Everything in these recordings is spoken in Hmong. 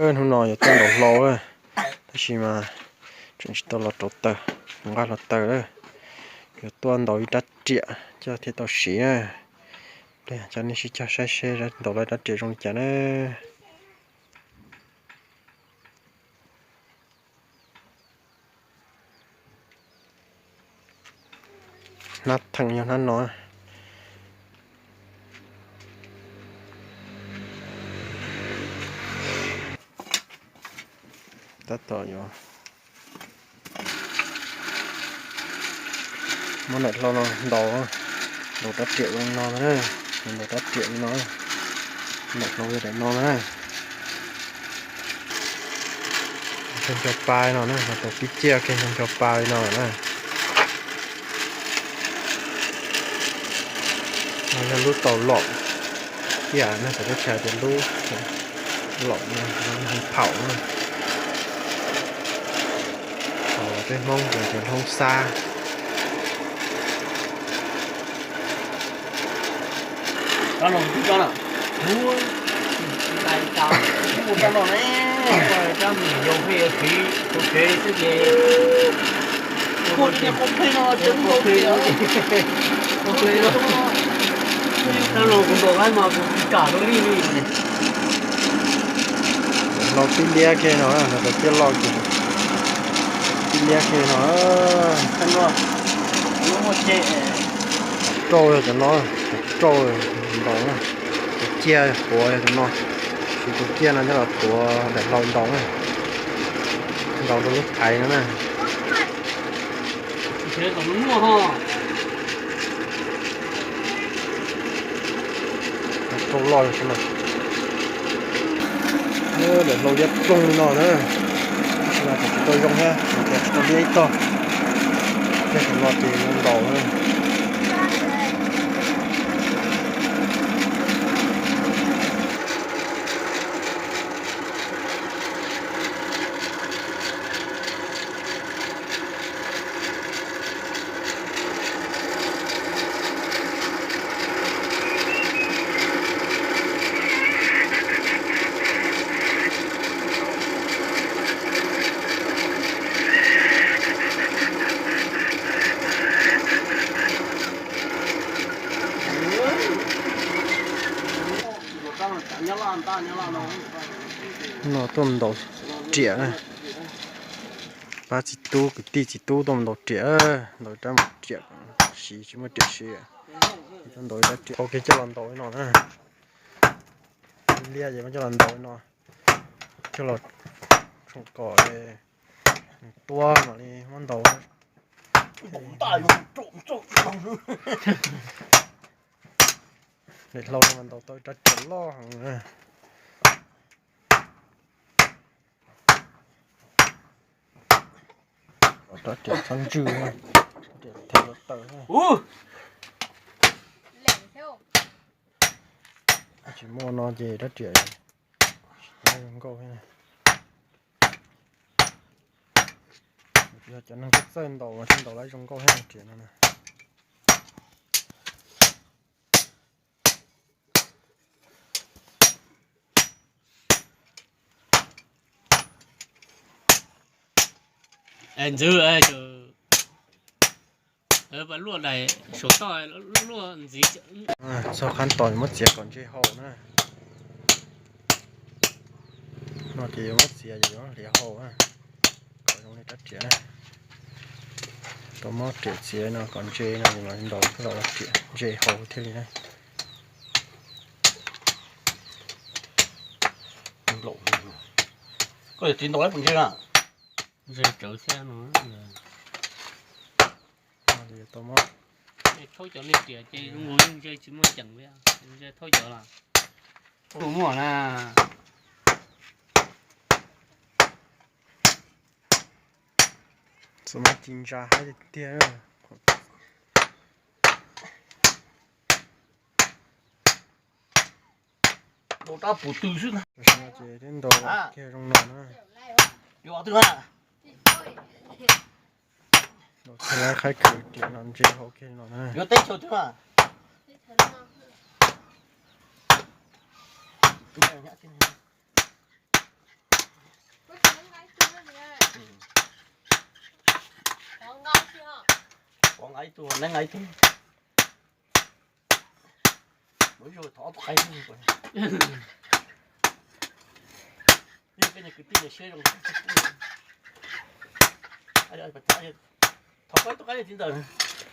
Hnub no yuav tuaj ntaus hlau, tab sis mas tseem tsis tau los rauv taws, nqa hluav taws lawm. Yuav tuaj ntaus ib rab riam coj thiaj tau siv na. Pliag coj nej sib cog saib seb ntaus lawm rab riam zoo li cas na. Hnab theem yog hnab no. Tab tom yuav muab daim hlau no ntaus, ntaus rab riam zoo li no na, ntaus rab riam li no, daim hlau yog daim no na. Ncho ncho pa li no na, mas tus pib ciaj kiag ncho ncho pa li no na. No yog lub tau lom ib yam na, txawm teb chaws tias lub lom no, lom no phaum na. Thaum peb Hmoob tias tias hloov xab. Hlau tib liab kiag no, hluav taws ciaj loj kiag, tib liab kiag no. Rau yog cov no, rau ntaus na, tus ciaj quav yog tus no, siv tus ciaj no coj los quav daim hlau ntaus na, ntaus rau lub thaiv no na. Rau loj no, daim hlau liab ploog li no na, tab sis mas tseem tsis tau zoo thiab, tias tsis tau liab ib tog, tej tus no ces zoo ntaus na. No tuaj ntaus riam na. Pab txiv tub, kwv tij txiv tub tuaj ntaus riam, ntaus rab riam siv, tsis muaj riam siv. Tuaj ntaus rab riam, ua ke coj los ntaus li no na. Liab ces muab coj los ntaus li no, coj los tsoom kom tuab mam li muab ntaus. Daim hlau no mas ntaus tau rab riam loj heev na. Rab riam txhob ntswg, rab riam thev hluav taws. Tsis muaj no ces rab riam tsis zoo nkauj thiab. Yog cov neeg txawj ntaus mas thiaj ntaus lawv zoo nkauj thiab riam no na. Ntxwv, luaj daim saum toj, luaj ntxiv. Txog qhab tos muab txiav kom ntse hau na. No ces yuav muab txiav ces yuav hliav hau na, kom zoo li rab riam na. Tau muab riam txiav no kom ntse no es mas ntaus los ua riam ntse hau thiaj li na. Koj yog txiv ntaus lawm puas ntse na? Ntse tsawv thiab no. Thaub cov nej riam ces zoo nkaus yeej ntse tsis muaj ceem li, ntse thaub cov los. Tus muaj na. Txawm mas ci ntsa haib tiag tiag. Rab puv tw xwb. Tam sim no ces twb ntaus kiag zoo no na. Yuav twg na? Ntaus kiag lawv qhaib khwv riam no ntse hau kiag no na. Yuav teb chaws twg na? Teb chaws no. Ib tug neeb ib tug. Mus ib zaug thov ob tug qaib. Yog koj niag kwv tij niag siab zoo. Thov koj ib tug qaib txiv ntawm,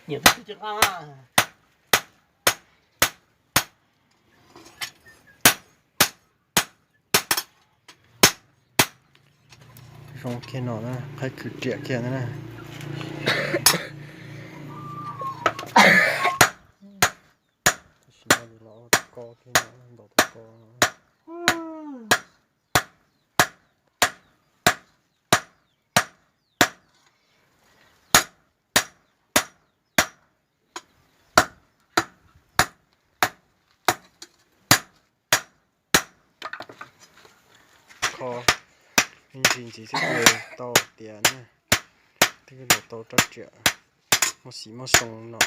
nyiam tus twg ces nqa. Zoo kiag no na, qaib khwv riam kiag na. Tam sim no los ua tau ko kiag no, ntaus tau ko no. Kho me ntsis ntxiv xwb ces tau tiav na. Twb los tau rab riam muaj xim muaj xoo no na.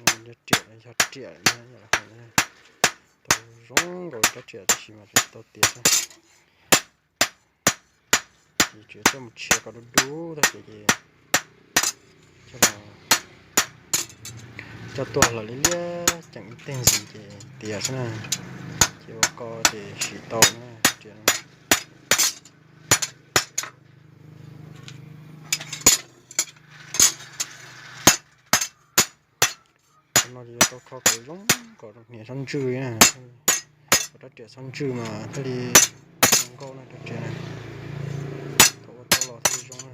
Yog riam, yog riam, tau zoo nkaus rab riam tab sis mas tseem tau tiav xwb. Ces tsuas coj mus tshia kom dub dub tag ces, ces coj los, coj tuaj hlawv liab liab ceem ib teg ntxiv ces tiav xwb na. Ces ua ko ces siv tau na, riam no. Qhov no ces yuav tau kho kom zoo kom niam txhob ntswj na. Kom rab riam txhob ntswj mas thiaj li zoo nkauj na rab riam na. Thaum ua tau los thiaj li zoo na.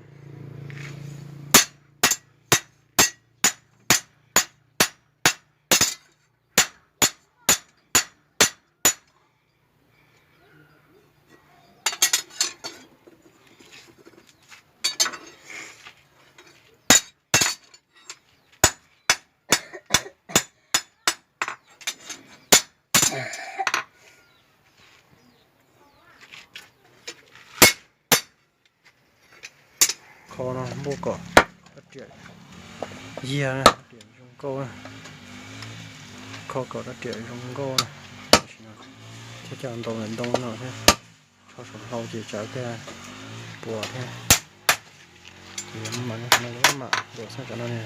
Kho no npuaj kom rab riam yiag na, rab riam zoo nkauj na. Kho kom rab riam zoo nkauj na. Tam sim no thiab coj ntaus ntoo no thiab, tso saum hlau ces tsawv thiab puas thiab. Ces mam, mam ntaus xwb, cov no ne,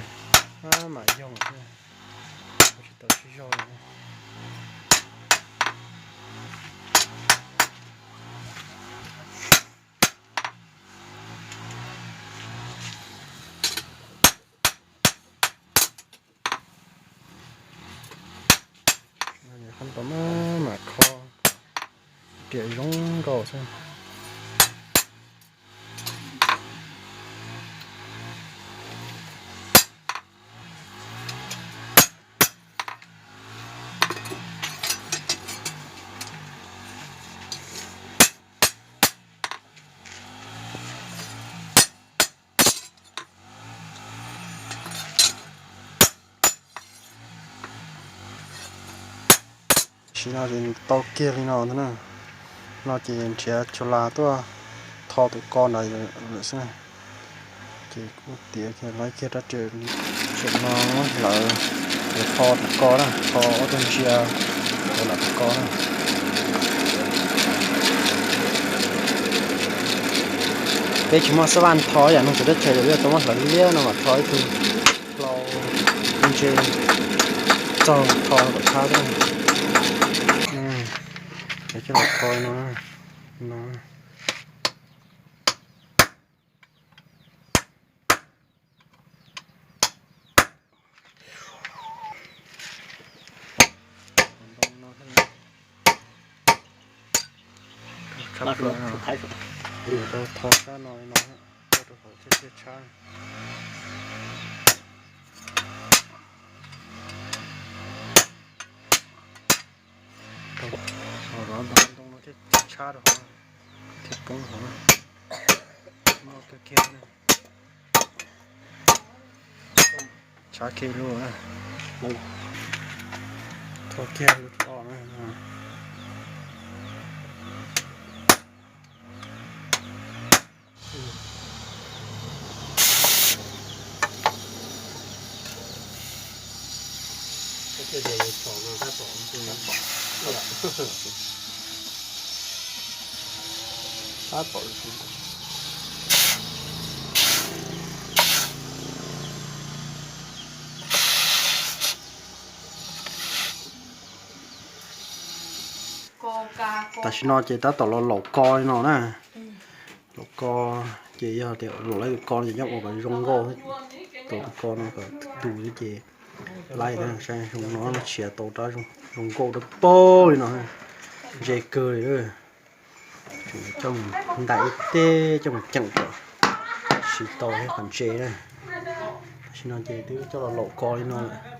mam yoog xwb, tsis tau sib zog li. Qhov no mam kho riam zoo nkauj xwb. Tam sim no ces tau kiag li no ntag na. No ces nrhiav cua las tuaj tho tus ko ntawd lawm xwb. Ces kuj tiav kiag, laib kiag rab riam tseem no hlawv, ces tho tus ko na, tho ob tug ntsia ntawm tus ko na. Peb tsis muaj xab vaj tho ib yam no, tsuas teb chaws yog peb tau muab hlawv liab no mas tho ib tug hlau ntse txaug tho kom thab xwb. Coj los tho no, no. Tshab plaws no, tho sab no li no, coj rau hauv thiaj tshab. Tho ntoo no thiaj tshab rau hauv, thiaj poob hauv. Muaj kiag kiag, tshab kiag lub, tho kiag lub tso na. Tab tom Tam sim no ces tab tom los laum ko li no na. Laum ko ces yog tias laum lawv tus ko no ces nyob ua kom zoo nkauj, tus ko no kom tu tu xwb ces laib na, saib zoo no tshiav tau rab zoo nkauj rau pab li no, ntse kawg li. Tseem coj mus ntais ib teb coj mus ceem kom siv tau thiab qhov ntse na. Tam sim no ces twb coj los laum ko li no lawm.